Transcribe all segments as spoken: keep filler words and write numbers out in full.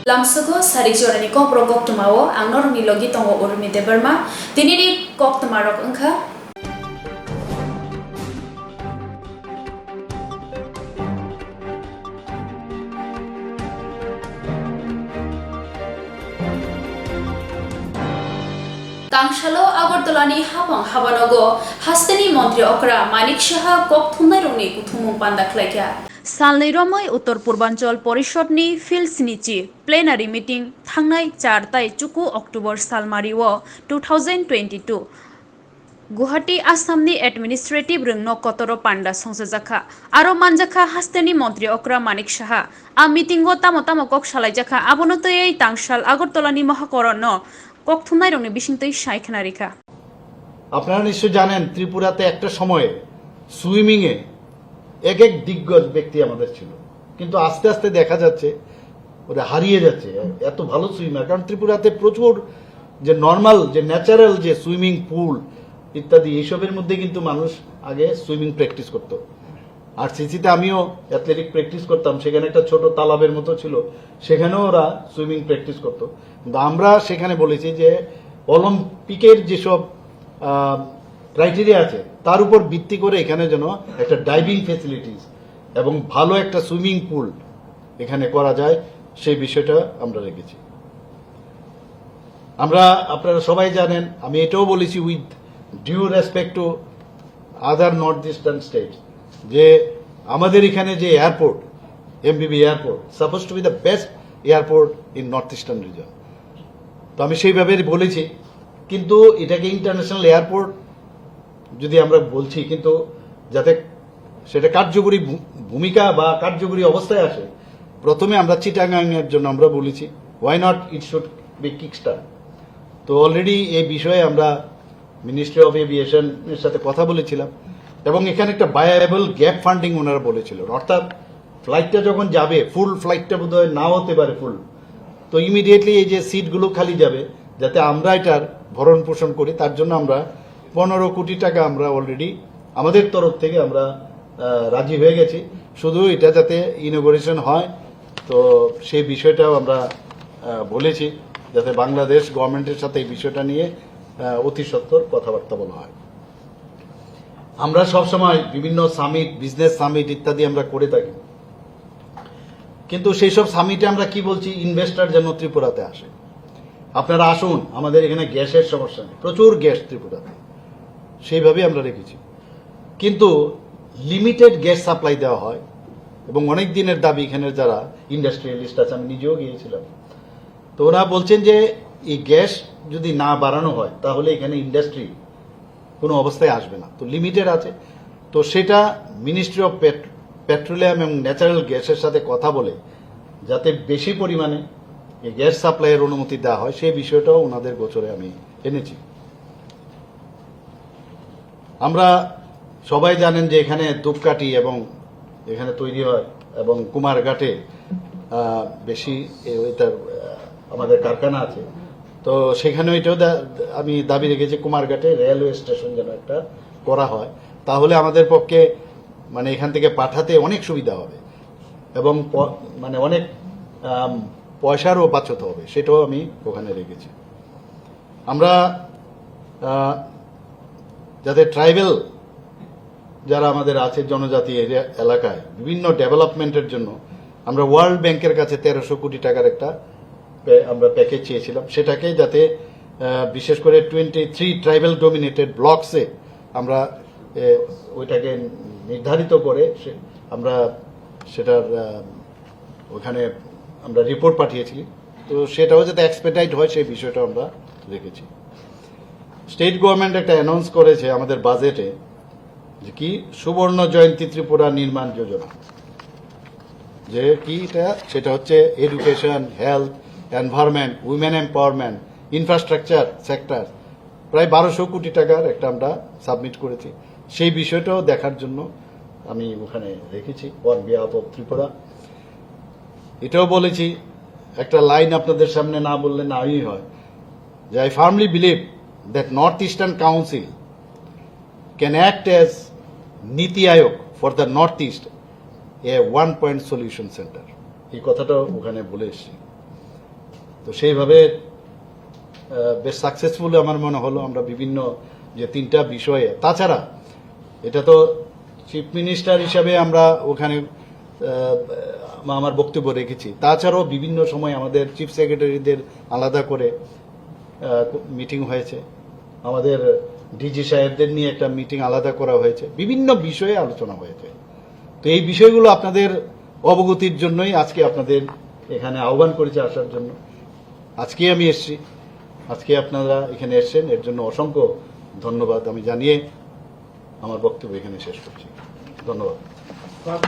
Lamsugo sarik jorani kokborok koktwmao ang norokni logi tongo Urmi Debbarma. Tinini koktwmarok wngkha. Tangsalo Agartalani hapang habanogo hasteni montri okra Manik Saha kok thumnairokni kuthumung panda khlaikha. Salni romwi Uttor Purbanchal Porishadni Field sinichi plenary meeting thangnai char tai chuku October salmario two thousand twenty-two. Guwahati, Assamni administrative rwngno kotoro panda songchajakha. Aro manjakha hasteni montri okra Manik Saha. A meetingo tamo tamo kok salaijakha, abono twiwi tangsal Agartalani mohakorno kok thumnairokni bisingtwi sai khna rikha. আপনারা নিশ্চয় জানেন, ত্রিপুরাতে একটা সময়ে সুইমিংয়ে এক এক দিগ্গজ ব্যক্তি আমাদের ছিল, কিন্তু আস্তে আস্তে দেখা যাচ্ছে ওরা হারিয়ে যাচ্ছে। এত ভালো সুইমার, কারণ ত্রিপুরাতে প্রচুর যে নর্মাল, যে ন্যাচারাল যে সুইমিং পুল ইত্যাদি, এইসবের মধ্যে কিন্তু মানুষ আগে সুইমিং প্র্যাকটিস করতো। আর সিসিতে আমিও অ্যাথলেটিক প্র্যাকটিস করতাম, সেখানে একটা ছোট তালাবের মতো ছিল, সেখানেও ওরা সুইমিং প্র্যাকটিস করতো। কিন্তু আমরা সেখানে বলেছি যে অলিম্পিকের যেসব ক্রাইটেরিয়া আছে, তার উপর ভিত্তি করে এখানে যেন একটা ডাইভিং ফেসিলিটিস এবং ভালো একটা সুইমিং পুল এখানে করা যায়, সেই বিষয়টা আমরা রেখেছি। আমরা, আপনারা সবাই জানেন, আমি এটাও বলেছি, with due respect to other North Eastern states, যে আমাদের এখানে যে এয়ারপোর্ট, এমবিবি airport, supposed to be the best airport in North Eastern region। তো আমি সেইভাবে বলেছি, কিন্তু এটাকে ইন্টারন্যাশনাল এয়ারপোর্ট যদি আমরা বলছি, কিন্তু যাতে সেটা কার্যকরী ভূ-, ভূমিকা বা কার্যকরী অবস্থায় আসে, প্রথমে আমরা চিটাগাং এর জন্য আমরা বলেছি, why not it should be kickstart। তো অলরেডি এই বিষয়ে আমরা মিনিস্ট্রি অফ এভিয়েশনের সাথে কথা বলেছিলাম এবং এখানে একটা ভায়াবল গ্যাপ ফান্ডিং ওনারা বলেছিলেন, অর্থাৎ ফ্লাইটটা যখন যাবে, ফুল ফ্লাইটটা বোধহয় নাও হতে পারে ফুল, তো ইমিডিয়েটলি এই যে সিটগুলো খালি যাবে, যাতে আমরা এটার ভরণ পোষণ করি, তার জন্য আমরা পনেরো কোটি টাকা আমরা অলরেডি আমাদের তরফ থেকে আমরা আহ, রাজি হয়ে গেছি। শুধু এটা যাতে ইনোগুরেশন হয়, তো সেই বিষয়টাও আমরা আহ, বলেছি, যাতে বাংলাদেশ গভর্নমেন্টের সাথে এই বিষয়টা নিয়ে আহ, অতি সত্বর কথাবার্তা বলা হয়। আমরা সবসময় বিভিন্ন সামিট, বিজনেস সামিট ইত্যাদি আমরা করে থাকি, কিন্তু সেই সব সামিটে আমরা কি বলছি, ইনভেস্টর যেন ত্রিপুরাতে আসে, আপনারা আসুন, আমাদের এখানে গ্যাসের সমস্যা নেই, প্রচুর গ্যাস ত্রিপুরাতে, সেইভাবেই আমরা রেখেছি। কিন্তু লিমিটেড গ্যাস সাপ্লাই দেওয়া হয় এবং অনেক দিনের দাবি এখানে যারা ইন্ডাস্ট্রিয়ালিস্ট আছে, আমি নিজেও গিয়েছিলাম, তো ওরা বলছেন যে এই গ্যাস যদি না বাড়ানো হয় তাহলে এখানে ইন্ডাস্ট্রি কোনো অবস্থায় আসবে না, তো লিমিটেড আছে। তো সেটা মিনিস্ট্রি অফ পেট্রোলিয়াম এবং ন্যাচারাল গ্যাসের সাথে কথা বলে যাতে বেশি পরিমাণে এই গ্যাস সাপ্লাইয়ের অনুমতি দেওয়া হয়, সেই বিষয়টাও ওনাদের গোচরে আমি এনেছি। আমরা সবাই জানেন যে এখানে ধূপকাঠি এবং এখানে তৈরি হয় এবং কুমারঘাটে আহ, বেশি এ- এটার আহ, আমাদের কারখানা আছে। তো সেখানে এটাও দা- আমি দাবি রেখেছি কুমারঘাটে রেলওয়ে স্টেশন যেন একটা করা হয়, তাহলে আমাদের পক্ষে মানে এখান থেকে পাঠাতে অনেক সুবিধা হবে এবং প- মানে অনেক আম, পয়সারও বাচত হবে, সেটাও আমি ওখানে রেখেছি। আমরা আহ, যাতে ট্রাইবাল যারা আমাদের আছে জনজাতি এরিয়া এলাকায় বিভিন্ন ডেভেলপমেন্টের জন্য আমরা ওয়ার্ল্ড ব্যাংকের কাছে তেরোশো কোটি টাকার একটা প্যা- আমরা প্যাকেজ চেয়েছিলাম, সেটাকে যাতে আহ, বিশেষ করে টোয়েন্টি থ্রি ট্রাইবাল ডোমিনেটেড ব্লকসে আমরা এ, ওইটাকে নির্ধারিত করে সে- আমরা সেটার আহ, ওখানে আমরা রিপোর্ট পাঠিয়েছি। তো সেটাও যাতে এক্সপেডাইট হয় সেই বিষয়টা আমরা রেখেছি। স্টেট গভর্নমেন্ট একটা অ্যানাউন্স করেছে আমাদের বাজেটে যে কি সুবর্ণ জয়ন্তী ত্রিপুরা নির্মাণ যোজনা, যে কি এটা, সেটা হচ্ছে education, health, environment, women empowerment, infrastructure sector, প্রায় বারোশো কোটি টাকার একটা আমরা সাবমিট করেছি। সেই বিষয়টাও দেখার জন্য আমি ওখানে রেখেছি অন বিহাফ অফ ত্রিপুরা। এটাও বলেছি, একটা লাইন আপনাদের সামনে না বললে নাই হয়, যে I firmly believe that North Eastern Council can act as Niti Aayog for the North East, a one point solution center। এই কথাটা ওখানে বলে এসেছি। তো সেইভাবে আহ, বেশ সাকসেসফুল আমার মনে হলো। আমরা বিভিন্ন যে তিনটা বিষয়ে, তাছাড়া এটা তো চিফ মিনিস্টার হিসাবে আমরা ওখানে আহ, আমার বক্তব্য রেখেছি। তাছাড়াও বিভিন্ন সময় আমাদের চিফ সেক্রেটারিদের আলাদা করে মিটিং হয়েছে, আমাদের ডিজি সাহেবদের নিয়ে একটা মিটিং আলাদা করা হয়েছে, বিভিন্ন বিষয়ে আলোচনা হয়েছে। তো এই বিষয়গুলো আপনাদের অবগতির জন্যই আজকে আপনাদের এখানে আহ্বান করেছি আসার জন্য। আজকে আমি এসেছি, আজকে আপনারা এখানে এসেছেন, এর জন্য অসংখ্য ধন্যবাদ আমি জানিয়ে আমার বক্তব্য এখানে শেষ করছি। ধন্যবাদ। স্যার,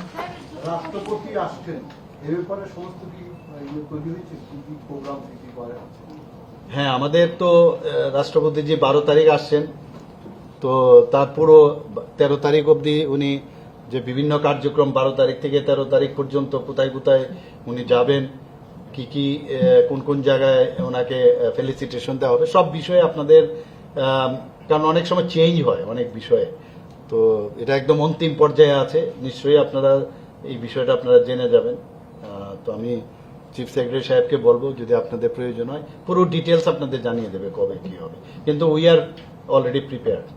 রাষ্ট্রপতি আসছেন, এ ব্যাপারে সমস্ত কি, আহ, ইয়ে তৈরি হয়েছে? কি কি প্রোগ্রাম, কি কি করে আছে? হ্যাঁ, আমাদের তো আহ, রাষ্ট্রপতি যে বারো তারিখ আসছেন, তো তার পুরো তেরো তারিখ অবধি উনি যে বিভিন্ন কার্যক্রম, বারো তারিখ থেকে তেরো তারিখ পর্যন্ত কোথায় কোথায় উনি যাবেন, কি কি আহ, কোন কোন জায়গায় ওনাকে ফেলিসিটেশন দেওয়া হবে, সব বিষয়ে আপনাদের আহ, কারণ অনেক সময় চেঞ্জ হয় অনেক বিষয়ে। তো এটা একদম অন্তিম পর্যায়ে আছে, নিশ্চয়ই আপনারা এই বিষয়টা আপনারা জেনে যাবেন। আহ, তো আমি চিফ সেক্রেটারি সাহেবকে বলবো, যদি আপনাদের প্রয়োজন হয়, পুরো ডিটেলস আপনাদের জানিয়ে দেবে কবে কি হবে। কিন্তু we are already prepared.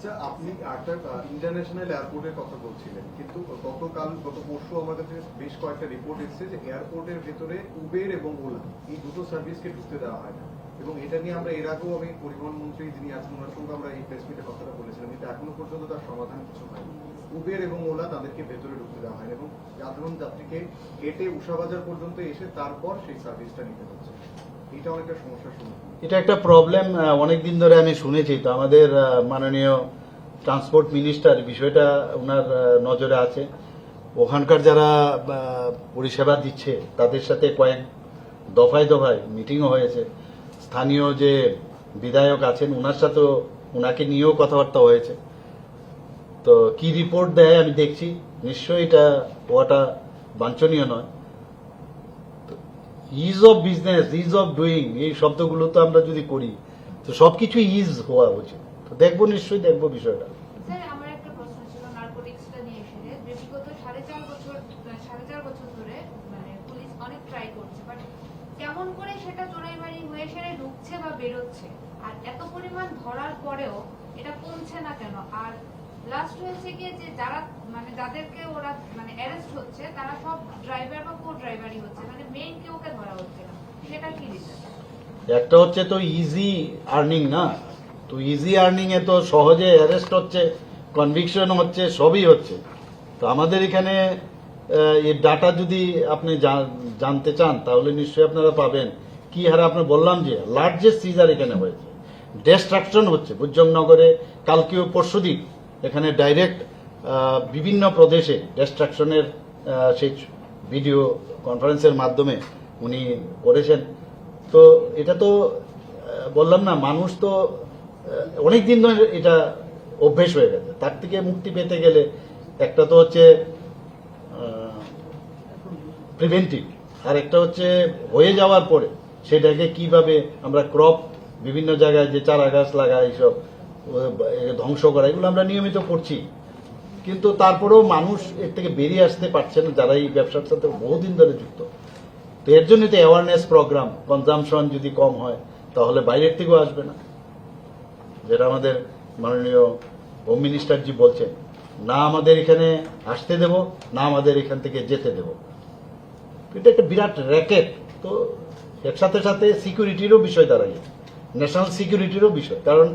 Sir, আপনি একটা ইন্টারন্যাশনাল এয়ারপোর্টের কথা বলছিলেন, কিন্তু গতকাল, গত পরশু আমাদের কাছে বেশ কয়েকটা রিপোর্ট এসেছে যে এয়ারপোর্টের ভেতরে উবের এবং ওলা, এই দুটো সার্ভিসকে ঢুকতে দেওয়া হয় না। এবং এটা নিয়ে আমরা এর আগেও, আমি পরিবহন মন্ত্রী যিনি আছেন, ওনার সঙ্গে আমরা এই প্রেস মিটে কথাটা বলেছিলাম, কিন্তু এখনো পর্যন্ত তার সমাধান কিছু হয়নি। উবের এবং ওলা তাদেরকে ভেতরে ঢুকতে দেওয়া হয়নি এবং সাধারণ যাত্রীকে হেঁটে উষাবাজার পর্যন্ত এসে তারপর সেই সার্ভিসটা নিতে হচ্ছে। এটা অনেকটা সমস্যার সম্মুখীন। এটা একটা প্রবলেম, অনেক দিন ধরে আমি শুনেছি। তো আমাদের আহ, মাননীয় ট্রান্সপোর্ট মিনিস্টার বিষয়টা ওনার আহ, নজরে আছে। ওখানকার যারা আহ, পরিষেবা দিচ্ছে, তাদের সাথে কয়েক দফায় দফায় মিটিংও হয়েছে। স্থানীয় যে বিধায়ক আছেন, ওনার সাথেও, ওনাকে নিয়েও কথাবার্তা হয়েছে। তো কি রিপোর্ট দেয় আমি দেখছি, নিশ্চয়ই এটা হওয়াটা বাঞ্ছনীয় নয়। Is of business, is of doing, এই শব্দগুলো তো আমরা যদি করি, তো সবকিছু ইজ হওয়া উচিত। তো দেখবো, নিশ্চয়ই দেখবো বিষয়টা। স্যার, আমার একটা প্রশ্ন ছিল নার্কোটিক্সটা নিয়ে এসে, যে বিগত সাড়ে চার বছর, সাড়ে চার বছর ধরে মানে পুলিশ অনেক ট্রাই করছে, বাট কেমন করে সেটা চোরাইবাড়ি হয়ে সেটা ঢুকছে বা বেরোচ্ছে, আর এত পরিমাণ ধরার পরেও এটা কমছে না কেন? আর লাস্ট হয়েছে গিয়ে যে যারা মানে যাদেরকে ওরা মানে অ্যারেস্ট হচ্ছে, তারা সব ড্রাইভার বা কো ড্রাইভারই হচ্ছে, মানে মেইন কেউকে ধরা হচ্ছে না, সেটা কি রিজন? একটা হচ্ছে তো ইজি আর্নিং না, তো ইজি আর্নিং এ তো সহজে অ্যারেস্ট হচ্ছে, কনভিকশন হচ্ছে, সবই হচ্ছে। তো আমাদের এখানে আহ, এই ডাটা যদি আপনি জা- জানতে চান, তাহলে নিশ্চয়ই আপনারা পাবেন কি হারে। আপনি বললাম যে লার্জেস্ট সিজার এখানে হয়েছে, ডিস্ট্রাকশন হচ্ছে বুজ্জংনগরে। কালকেও পরশুদিন এখানে ডাইরেক্ট বিভিন্ন প্রদেশে ডিস্ট্রাকশনের সেই ভিডিও কনফারেন্সের মাধ্যমে উনি করেছেন। তো এটা তো আহ, বললাম না, মানুষ তো আহ, অনেক দিন ধরে এটা অভ্যেস হয়ে গেছে। তার থেকে মুক্তি পেতে গেলে একটা তো হচ্ছে প্রিভেন্টিভ, আর একটা হচ্ছে হয়ে যাওয়ার পরে সেটাকে কিভাবে আমরা ক্রপ, বিভিন্ন জায়গায় যে চারা গাছ লাগা, এইসব ও, এ, ধ্বংস করা, এগুলো আমরা নিয়মিত করছি। কিন্তু তারপরেও মানুষ এর থেকে বেরিয়ে আসতে পারছে না, যারা এই ব্যবসার সাথে বহুদিন ধরে যুক্ত। তো এর জন্য তো অ্যাওয়ারনেস প্রোগ্রাম, কনজামশন যদি কম হয়, তাহলে বাইরের থেকেও আসবে না। যেটা আমাদের মাননীয় হোম মিনিস্টার জি বলছেন, না আমাদের এখানে আসতে দেব, না আমাদের এখান থেকে যেতে দেব। এটা একটা বিরাট র্যাকেট। তো এর সাথে সাথে সিকিউরিটিরও বিষয় দাঁড়ায়, ন্যাশনাল সিকিউরিটিরও বিষয়, কারণ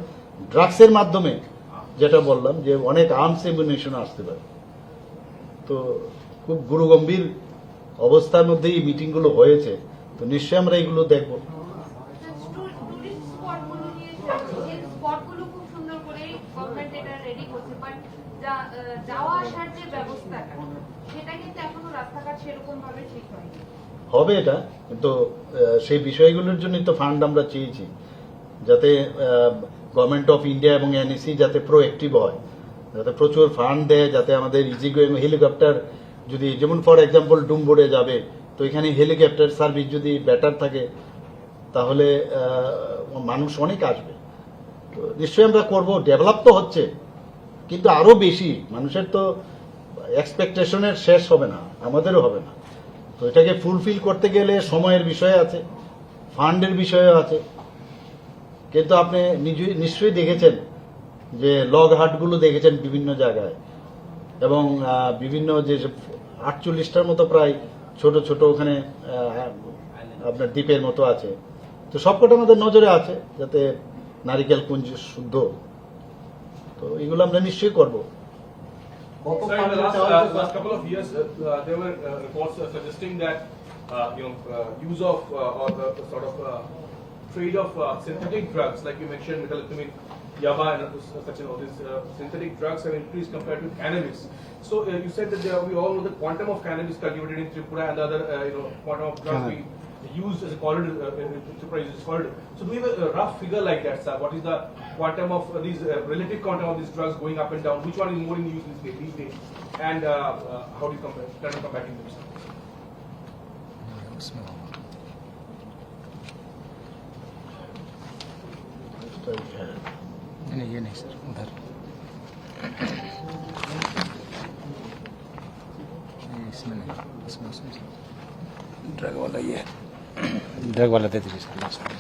ড্রাগসের মাধ্যমে, যেটা বললাম, যে অনেক আর্মস এমিউনিশন আসতে পারে। তো খুব গুরুগম্ভীর অবস্থার মধ্যে এই মিটিংগুলো হয়েছে। তো নিশ্চয়ই আমরা এগুলো দেখব। স্যার, টু- টুরিস্ট স্পটগুলো নিয়ে যে স্পটগুলো খুব সুন্দর করে গভর্নমেন্ট এটা রেডি করছে, বাট যা- আহ, যাওয়া আসার যে ব্যবস্থাটা, সেটা কিন্তু এখনো রাস্তাঘাট সেরকম ভাবে ঠিক হয়নি। হবে এটা, কিন্তু আহ, সেই বিষয়গুলোর জন্যই তো ফান্ড আমরা চেয়েছি, যাতে গভর্নমেন্ট অফ ইন্ডিয়া এবং এনইসি যাতে প্রোঅ্যাক্টিভ হয়, যাতে প্রচুর ফান্ড দেয়, যাতে আমাদের ইজি গোয়িং হেলিকপ্টার যদি, যেমন ফর এক্সাম্পল ডুম্বুরে যাবে, তো এখানে হেলিকপ্টার সার্ভিস যদি বেটার থাকে, তাহলে আহ, মানুষ অনেক আসবে। তো নিশ্চয়ই আমরা করব, ডেভেলপ তো হচ্ছে, কিন্তু আরও বেশি। মানুষের তো এক্সপেকটেশনের শেষ হবে না, আমাদেরও হবে না। তো এটাকে ফুলফিল করতে গেলে সময়ের বিষয় আছে। ফান্ডের বিষয়েও আছে। কিন্তু আপনি নিজে নিশ্চয়ই দেখেছেন যে লগ হাটগুলো দেখেছেন বিভিন্ন জায়গায়, এবং আহ, বিভিন্ন যে আটচল্লিশটার মতো প্রায় ছোট ছোট ওখানে আহ, আপনার দ্বীপের মতো আছে। তো সবকটা আমাদের নজরে আছে, যাতে নারিকেল কুঞ্জ শুদ্ধ। তো এগুলো আমরা নিশ্চয়ই করব। কত Sir, in the ফান্ডের last, চাওয়া uh, হয়েছে? Last couple of years, uh, uh, there were uh, reports uh, suggesting that uh, you know uh, use of uh, or uh, sort of uh, trade of uh, synthetic drugs, like you mentioned, methamphetamine, yaba, and uh, such and all these uh, synthetic drugs have increased compared to cannabis. So uh, you said that there, we all know the quantum of cannabis cultivated in Tripura and the other uh, you know quantum of drugs Correct. we use as a corridor, uh, uh, Tripura uses as a corridor. So do we have a, a rough figure like that, sir? What is the quantum of uh, these uh, relative quantum of these drugs going up and down? Which one is more in use these days? These days? And uh, uh, how do you compare, try to combat them, sir? नहीं, ये नहीं सर, उधर। नहीं, इसमें नहीं, इसमें, इसमें, इसमें। ड्रग वाला ये है। ड्रग वाला दे दीजिए सर, लास्ट में।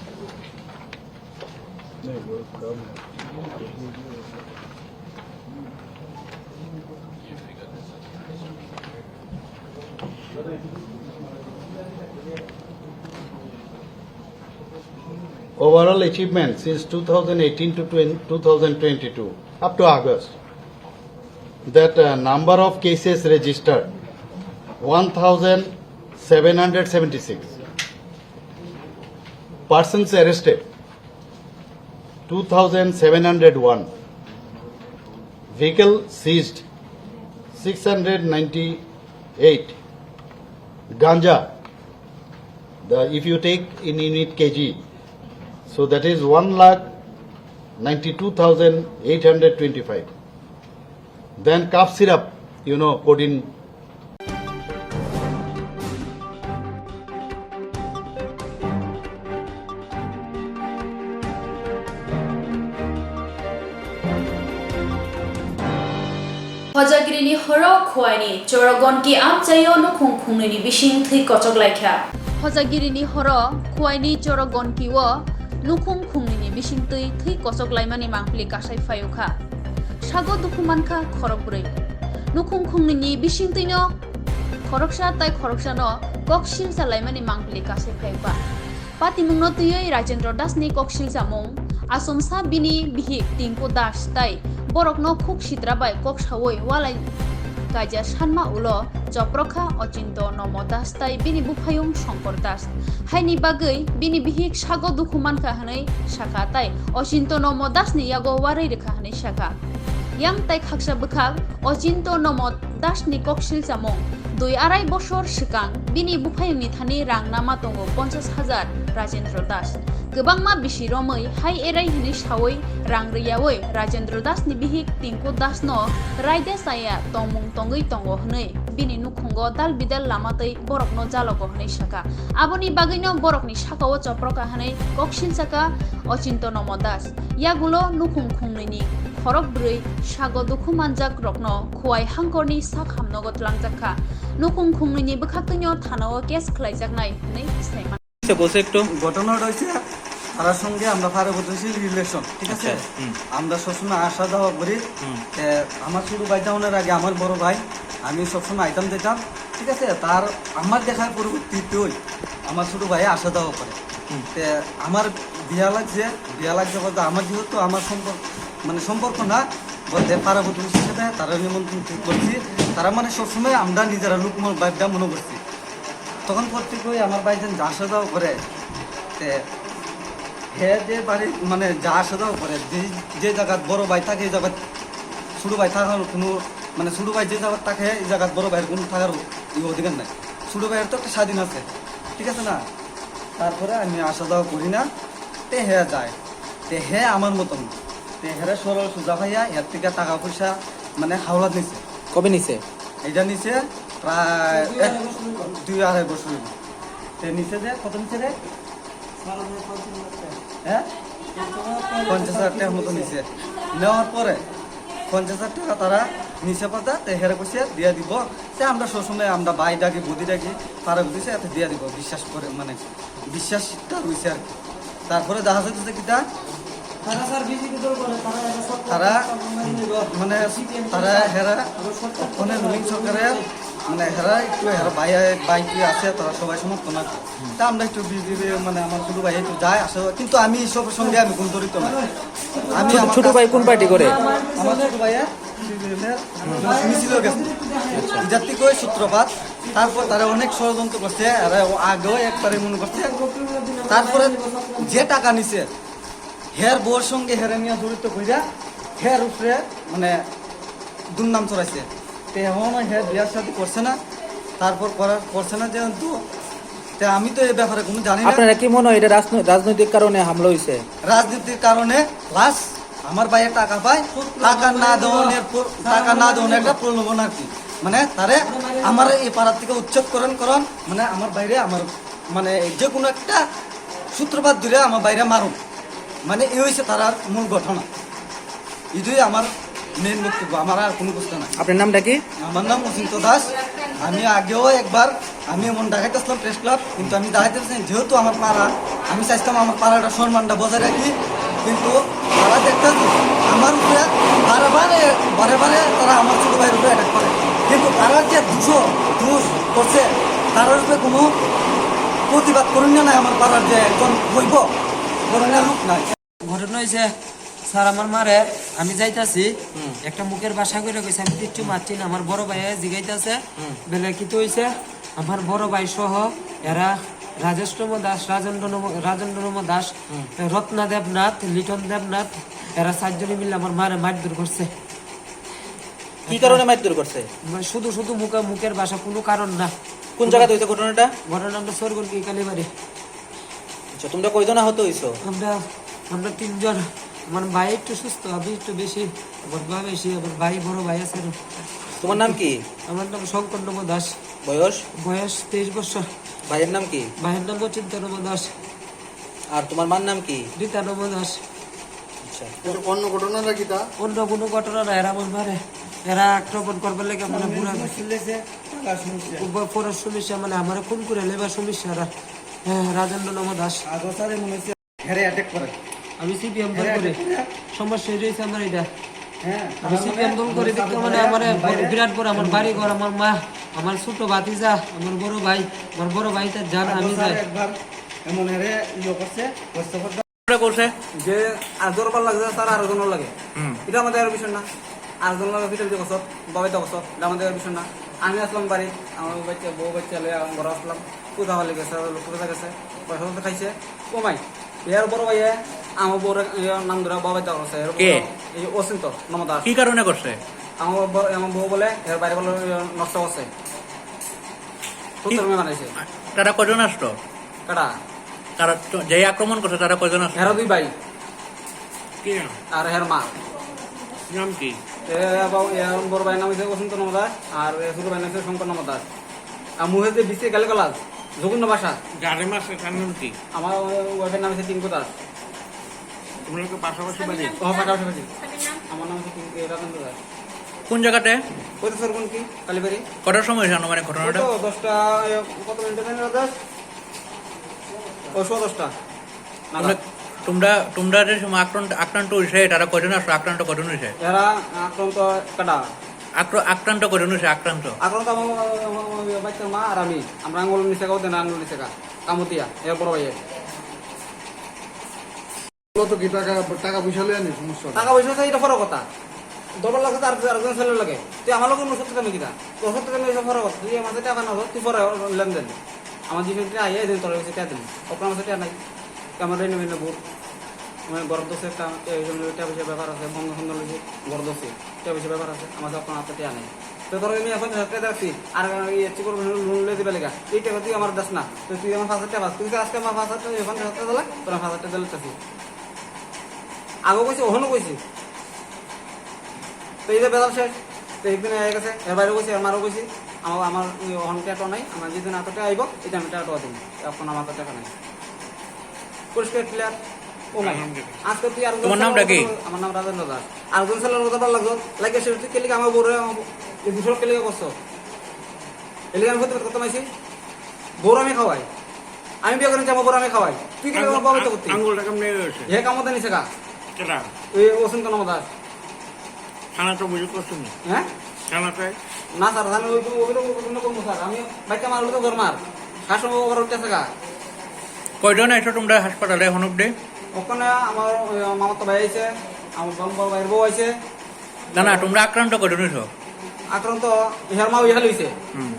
Overall achievement since two thousand eighteen to twenty, two thousand twenty-two, up to August, that uh, number of cases registered, one thousand seven hundred seventy-six. Persons arrested, two thousand seven hundred one. Vehicle seized, six hundred ninety-eight. Ganja, the, if you take in unit K G, so that is one lakh ninety-two thousand eight hundred twenty-five. Then cough syrup, you know, codeine. Hojagirini horo Khwaini Chorogonki amchaio nukhung khungnwini bising thwi kochok laikha. Hojagirini horo Khwaini Chorogonki o nukhung khungnwini bisingtwi thwi kochok laimani mangpili kasai phaio kha. Sago dukhu mankha khorok bwrwi. Nukhung khungnwini bisingtwino khoroksa tai khoroksano kok silsa laimani mangpili kasai phaio kha. Patimungno twiwi Rajendra Das ni kok silsamung, asomsa bini bihik Tinku Das tai borokno khuk sitra bai kok sawi walai kaijak sanma ulo choprokha Ochinto Nomo Das tai bini buphayung Shankar Das. Haini bagwi bini bihik sago dukhu mankha hwnwi sakha tai Ochinto Nomo Das ni yago warwi rwkha hwnwi sakha. Yang tai khaksa bwkhak Ochinto Nomo Das ni kok silchamung. Dui arai bosor swkang bini buphayungni thani rang nama tongo ponchash hajar Rajendra Das. Kwbangma bisi romwi hai erai hwnwi sawi rang rwyawi Rajendra Das ni bihik Tinku Das no raida chaya tongmung tongwi tongo hwnwi bini nukhungo dal bidal lama twi borokno jalogo hwnwi sakha. Aboni bagwino borokni sakao choprokha hwnwi kok silsakha Ochinto Nomo Das. Yagulo nukhung khungnwini khorok bwrwi sago dukhu manjak rokno Khwai hangkorni sak hamnogo tlangjak kha. Nukhung khungnwini bwkhaktwino thanao case khlaijaknai hwnwi sai mano. আচ্ছা, বলছে একটু। ঘটনাটা হয়েছে, তার সঙ্গে আমরা পাড়া প্রতিবেশী রিলেশন, ঠিক আছে? আচ্ছা, হুম। আমরা সবসময় আসা যাওয়া করি। হুম। এ, আমার ছোট ভাই যাওয়ানোর আগে আমার বড় ভাই, আমি সবসময় আইতাম যেতাম, ঠিক আছে? তার আমার দেখার পরবর্তীতে ওই আমার ছোট ভাই আসা যাওয়া করে। হুম। তে আমার বিয়া লাগছে, বিয়া লাগছে বলতে আমার যেহেতু আমার সম্পর্ক, মানে সম্পর্ক না, বলতে পাড়া প্রতিবেশীর সাথে তারা নিমন্ত্রণ ঠিক করছি। তারা মানে সবসময় আমরা নিজেরা লোক মন-, ভাবটা মনে করছি। তখন প্রত্যেকেই আমার ভাইজান যা আসা যাওয়া করে, তে হে যে বাড়ি মানে যা আসা যাওয়া করে, যে, যে জায়গাত বড় ভাই থাকে, এই জায়গাত ছোট ভাই থাকার কোনো, মানে ছোট ভাই যে জায়গাত থাকে, এই জায়গাত বড় ভাইয়ের কোনো থাকার ই অধিকার নাই। ছোট ভাইয়ের তো একটা স্বাধীন আছে, ঠিক আছে না? তারপরে আমি আসা যাওয়া করি না, তে হে যায়, তে হে আমার মতন, তে হেরে সরল সোজা ভাইয়া এর থেকে টাকা পয়সা মানে হাওলাত নিছে। কবে নিছে? এটা নিছে প্রায় এক, দুই আড়াই বছর হইল। তে নিছে যে কত নিছে রে? হ্যাঁ, পঞ্চাশ হাজার টাকার মতো নিছে। নেওয়ার পরে পঞ্চাশ হাজার টাকা তারা নিশা পাতা, তে হেরে কইছে দিয়া দিব। তে আমরা সবসময় আমরা ভাই ডাকি, বৌদি ডাকি, পাড়া বুঝেছে, এত দিয়া দিব, বিশ্বাস করে, মানে, বিশ্বাসটা রয়েছে আর কি। তারপরে দেখা যাচ্ছে যে কিতা, তারা স্যার বিজেপি দল করে, তারা এরা সব তারা, মানে, তারা হেরা, ওখানে রুলিং সরকারের, মানে, হেরা একটু হেরা ভাই, ভাই কি আছে, তারা সবাই সমর্থন আছে। তা আমরা একটু বিজেপি, মানে, আমার ছোট ভাই একটু যায়, আসলে, কিন্তু আমি সব সঙ্গে আমি কোন জড়িত না। আমি ছোট, আমার ছোট কাজ ভাই কোন পার্টি করে? আমার ছোট ভাইয়া মিছিল গেছে। এটার থেকে ওই সূত্রপাত। তারপর তারা অনেক ষড়যন্ত্র করছে, আর ও আগেও একবারে মনে করছে। তারপরে যে টাকা নিছে, হের বউর সঙ্গে হেরে নিয়ে জড়িত কইরা, হের উপরে, মানে, দুর্নাম চড়াইছে। তে এখনো হে বিয়ার শাদী করছে না, তারপর করার, করছে না যেহেতু। তে আমি তো এই ব্যাপারে কোনো জানি না। আপনারা কি মনে হয় এটা রাজনৈ-, রাজনৈতিক কারণে হামলা হইছে? রাজনীতির কারণে, প্লাস আমার ভাইয়ে টাকা পায়, টাকা না দেওয়ানোর পর, টাকা না দেওয়ানোর একটা প্রলোভন আর কি। মানে, তারে আমার এই পাড়ার থেকে উচ্ছেদ করণ করণ, মানে, আমার বাইরে আমার, মানে, যে কোনো একটা সূত্রপাত ধরে আমার বাইরে মারুন, মানে, এই হইছে তার আর মূল ঘটনা। এটাই আমার মেইন বক্তব্য, আমার আর কোনো বুঝতে না। আপনার নামটা কি? আমার নাম অচিন্ত দাস। আমি আগেও একবার, আমি এমন ডাকাইতে আসলাম প্রেস ক্লাব, কিন্তু আমি ডাকাইতে পারছি না, যেহেতু আমার পাড়া, আমি চাইছিলাম আমার পাড়াটা সম্মানটা বজায় রাখি, কিন্তু তারা দেখতেন আমার উপরে বারে বারে, বারে বারে তারা আমার ছোট ভাইয়ের উপরে অ্যাটাক করে। কিন্তু তারা যে দুশো দুষ করছে, তার উপরে কোনো প্রতিবাদ করুন না নাই আমার পাড়ার যে একজন বৈভ, বরং লোক নাই। ঘটনা হইছে, স্যার, আমার মারে আমি যাইতাছি, হুম। একটা মুখের ভাষা করে কইছে, আমি কিচ্ছু মারছি না। আমার বড় ভাই জিগাইতাছে, হুম। বেলে কিতা হইছে, আমার বড় ভাই সহ এরা রাজেশ নম দাস, রাজেন্দ্র নম, রাজেন্দ্র নম দাস, হুম। রত্না দেবনাথ, লিটন দেবনাথ, এরা চারজনে মিলে আমার মারে মারধর করছে। কি কারণে মারধর করছে? মানে শুধু শুধু মুখে, মুখের ভাষা, কোনো কারণ না। কোন জায়গাতে হইছে ঘটনাটা? ঘটনা আমরা সরগোলকি কালীবাড়ি। আচ্ছা, তোমরা কয়জন আহত হইছো? আমরা, আমরা তিনজন। আমার ভাই একটু সুস্থ, আমি একটু বেশি, আমার মা বেশি, আমার ভাই, বড় ভাই আছে আরো। তোমার নাম কি? আমার নাম শঙ্কর নম দাস। বয়স? বয়স তেইশ বছর। ভাইয়ের নাম কি? ভাইয়ের নাম অচিন্ত নম দাস। আর তোমার মার নাম কি? রীতা নম দাস। আচ্ছা। এটা অন্য ঘটনা নাকি তা? অন্য কোনো ঘটনা না, এরা আমার মারে, এরা আক্রমণ করবার লেগে মানে বুড়া। উপর পড়ার সমস্যা, মানে আমারে খুন করে লেবার সমস্যা এরা। হ্যাঁ, রাজেন্দ্র নম দাস। আগো স্যারে মনে হচ্ছে হেরে অ্যাটাক করে। আমি সিপিএম দল হেরে করি। Attack করে। সমস্যা হয়ে রয়েছে আমার এটা। হ্যাঁ, আমি তার মানে সিপিএম দল করে দেখতে মানে আমার আমার বাইরে বিরাট বড় আমার বাড়ি ঘর, আমার মা, আমার ছোট ভাতিজা, আমার বড় ভাই, আমার বড় ভাই তার জান, আগো আমি স্যার যাই। একবার এমন হেরে ইয়ে করছে, করছে, করছে। করছে? যে আর দরবার লাগে, তার আরো জন লাগে। হুম। এটা আমাদের আর বিষয় না। আর জন লাগে, পিঠে পিঠে করছো, বাবাই তো করছো, এটা আমাদের আর বিষয় না। আমি আসলাম বাড়ি, আমার বাচ্চা, বউ বাচ্চা লইয়া আমি ঘরে আসলাম। পূজা হলে গেছে, লক্ষ্মী পূজা গেছে, পয়সা তো খাইছে, কমাই। এর বড় ভাইয়ে আমার বউর, ইয়ে, নাম ধরে বাবাই তো করছে। এর কে? বড়, এই অচিন্ত নম দাস। কি কারণে করছে? আমার বউ, আমার বউ বলে, এর বাইরে বলে, ইয়ে, নষ্ট করছে। কি? সূত্র মেয়ে বানাইছে। তারা কজন আসতো? কারা? তারা তো, যে আক্রমণ করছে, তারা কয়জন আছে? হেরা দুই ভাই। কি নাম? আর হের মা। নাম কি? এ, বাবু, এ, বড় ভাইয়ের নাম হচ্ছে বসন্ত নম দাস, আর এ, ছোট ভাইয়ের নাম হচ্ছে শঙ্কর নম দাস। আর মুখে যে বিচে গালি গালাজ, জঘন্য ভাষা। যারে মারছে, তার নাম কি? আমার ওয়াইফের নাম হচ্ছে টিঙ্কু দাস। তোমরা কি পাশাপাশি বাড়ি? ও, পাশাপাশি বাড়ি। আমার নাম হচ্ছে টিঙ্কু, এ, রাজেন্দ্র দাস। কোন জায়গাতে? ওই তো সরবন কি, কালীবাড়ি। কটার সময় হয়েছে আনুমানিক ঘটনাটা? ওই তো দশটা, এ, কত মিনিট জানি না, দশ? ও, সোয়া দশটা নাগাদ। তোমরা, তোমরা, তোমরা যে সময় আক্রান্ত, আক্রান্ত হয়েছে, তারা কজন আসলো? আক্রান্ত কজন হয়েছে? এরা আক্রান্ত কাটা। আক্র-, আক্রান্ত কজন হয়েছে? আক্রান্ত? আক্রান্ত আমার, আমার, আমার, আমার বাচ্চার মা আর আমি। আমরা আঙ্গুল নিচে খাওয়া দেন, আঙ্গুল নিচে খা। কামতিয়া, এর বড় ভাইয়ের। মূলত কি টাকা, টাকা পয়সা লইয়া নি সমস্যা? টাকা পয়সা তো এটা বড় কথা। ডবল লাগে তো আর, আরেকজন ছেলে লাগে। তুই আমার লগে উনসত্তর দামে কিনা? উনসত্তর দামে এটা বড় কথা। তুই আমার সাথে টাকা না ধর, তুই পরে লেনদেন। আমার দুইশো টাকা আইয়া দিন, তোর কাছে টাকা দিন। ওখানে আমার সাথে টাকা নাই। তুই আমার রেনে মেনে ভোট। আমার গরম দোষে একটা, এই জন্য টাকা পয়সার ব্যাপার আছে, বন্ধ বন্ধ লইছে, গরম দোষে। টাকা পয়সার ব্যাপার আছে, আমার সাথে কোনো হাতে টাকা নাই। তো তোর আমি এখন হাতে রাখছি, আর আমি এর চেয়ে করবো, লোন লইয়া দিবে লেগা। এই টাকা তুই আমার দাস না, তো তুই আমার পাঁচ হাজার টাকা পাস। তুই তো আজকে আমার পাঁচ হাজার টাকা, এখন হাতে দিলে, তোর পাঁচ হাজার টাকা দিলে চাচ্ছি। আগেও কইছি, ওখানেও কইছি। তো এই যে বেজাল শেষ, তো একদিন হয়ে গেছে, এর বাইরেও কইছি, এর মারও কইছি, আমার, আমার ওই ওখানে টেটো নাই, আমার যেদিন আততে আইব, এই যে আমি টেটো দিন, এখন আমার তো টাকা নাই। পরিষ্কার ক্লিয়ার। ও ভাই, আজকে তুই আরেকজন তোমার নামটা কি? আমার নাম রাজেন্দ্র দাস। আরেকজন ছেলের কথা ভালো লাগলো, লাগে সে তুই কেলিকে আমার বউরে, আমার বউ-, এই দুশো কেলিকে করছো। এলিকে আমি হতে কথা মাইছি, বউরে আমি খাওয়াই। আমি বিয়ে করেছি, আমার বউরে আমি খাওয়াই। তুই কেলিকে আমার বাবা তো করতে? আঙ্গুলটা কেমনে হয়েছে? হে কামড় দেনি সেকা। কেটা? এই ওসেন কেন দাস? থানা তো বুঝে করছো না? হ্যাঁ? থানাতে? না স্যার, আমি ওই, ওই রকম কোনো করবো স্যার। আমি বাচ্চা মারলে তো ঘর মার। শাসন বাবা ঘর উঠতেছে গা। কয়জন আইছো তোমরা হাসপাতালে এখন অব্দি? ওখানে আমার ওই মামাতো ভাই আইছে, আমার বড় বড় ভাইয়ের বউ আইছে। না, না, তোমরা আক্রান্ত কয়জন হইছো? আক্রান্ত হের মা ওই হাল হইছে। হুম।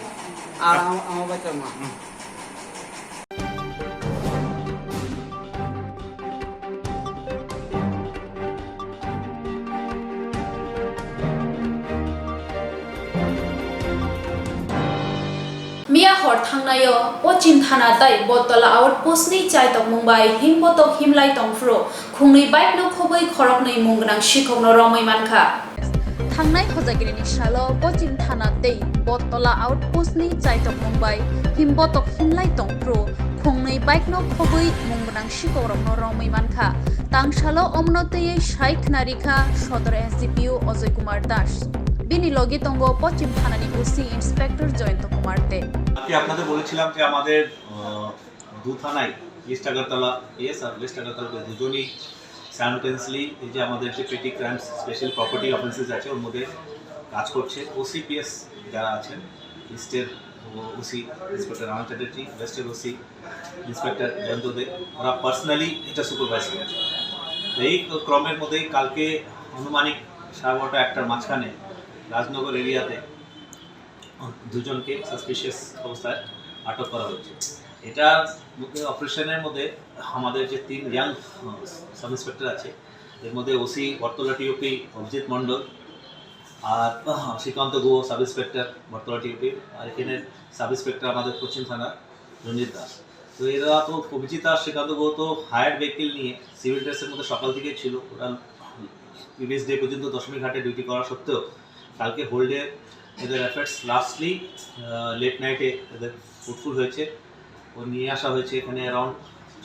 আর আম-, আমার বাচ্চার মা। হুম। Miya hor thangnaio Pochim Thana tai Bottola outpost ni chaitok mung bai himbotok himlai tongphuru khungnwi bike no khobwi khoroknwi mung gwnang sikhok no romwi mankha. Thangnai hojagiri ni salo Pochim Thana tei Bottola outpost ni chaitok mung bai himbotok himlai tongphuru khungnwi bike no khobwi mung gwnang sikhok rok no romwi mankha. Tangsalo omono twiwi sai khna rikha Sodor S D P O Ajoy Kumar Das. Bini logi tongo Pochim Thana ni O C Inspector Jayanta Kumar Dey. আজকে আপনাদের বলেছিলাম যে আমাদের, আহ, দু থানায়, ইস্ট আগরতলা পিএস আর ওয়েস্ট আগরতলা পিএস দুজনেই সাইমultaneously এই যে আমাদের যে পেটি ক্রাইমস, স্পেশাল প্রপার্টি অফেন্সেস আছে, ওর মধ্যে কাজ করছে। ওসি পিএস যারা আছেন, ইস্টের ওসি ইন্সপেক্টর রানা চ্যাটার্জি, ওয়েস্টের ওসি ইন্সপেক্টর জয়ন্ত দে, ওরা পার্সোনালি এটা সুপারভাইজ করছে। তো এই ক্রমের মধ্যেই কালকে আনুমানিক সাড়ে বারোটা একটার মাঝখানে রাজনগর এরিয়াতে দুজনকে সাসপিশিয়াস অবস্থায় আটক করা হয়েছে। এটা মধ্যে, অপারেশনের মধ্যে আমাদের যে তিন ইয়াং সাব ইন্সপেক্টর আছে, এর মধ্যে ওসি বটতলা টিওপি অভিজিৎ মণ্ডল, আর, আহ, শ্রীকান্ত গুহ, সাব ইন্সপেক্টর বটতলা টিওপি, আর এখানে সাব ইন্সপেক্টর আমাদের পশ্চিম থানার রঞ্জিত দাস। তো এরা তো, অভিজিৎ আর শ্রীকান্ত গুহ তো হায়ার্ড ভেহিকেল নিয়ে সিভিল ড্রেসের মধ্যে সকাল থেকে ছিল। ওরা প্রিভিয়াস ডে পর্যন্ত দশমী ঘাটে ডিউটি করা সত্ত্বেও কালকে হোল ডে এদের এফার্টস লাস্টলি লেট নাইটে এদের ফ্রুটফুল হয়েছে। ও নিয়ে আসা হয়েছে এখানে অ্যারাউন্ড